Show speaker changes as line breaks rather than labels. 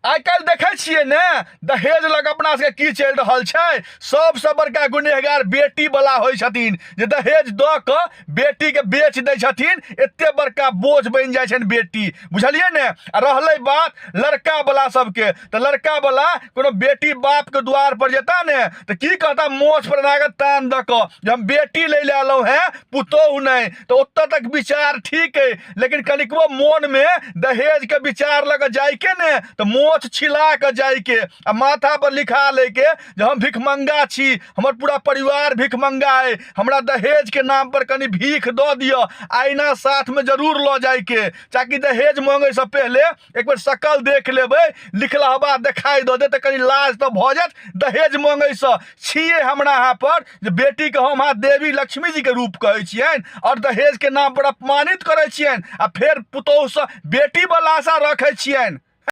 आइ काल्हि देखै छियै ने दहेज लग अपना सबके की चलि रहल छै। सबसँ बड़का गुनेहगार बेटी वाला होइ छथिन जे दहेज दऽ कऽ बेटीके बेच दै छथिन, एते बड़का बोझ बनि जाइ छनि बेटी, बुझलियै ने। आ रहलै बात लड़का वाला सबके, तऽ लड़का वाला कोनो बेटी बापके द्वार पर जेता ने तऽ की कहता, मोछ पर एना कऽ तान दऽ कऽ जे हम बेटी लै लए एलहुँ हेँ, पुतोहु नहि। तऽ ओतऽ तक विचार ठीक अइ, लेकिन कनिकबो मोनमे दहेजके विचार लऽ कऽ जाइके ने तऽ मोछ छिला कऽ जाइके आ माथा पर लिखा लैके जे हम भिखमंगा छी, हमर पूरा परिवार भिखमंगा अइ, हमरा दहेजके नाम पर कनि भीख दऽ दिअ। आईना साथमे जरूर लऽ जाइके, ताकि दहेज मांगैसँ पहिले एक बेर शकल देख लेबै, लिखलहबा देखाइ दऽ देत तऽ कनि लाज तऽ भऽ जायत दहेज मांगैसँ। छियै हमरा अहाँ पर जे बेटीके हम अहाँ देवी लक्ष्मी जीके रूप कहै छियनि आओर दहेजके नाम पर अपमानित करै छियनि आ फेर पुतोहुसँ बेटीवला आशा रखै छियनि।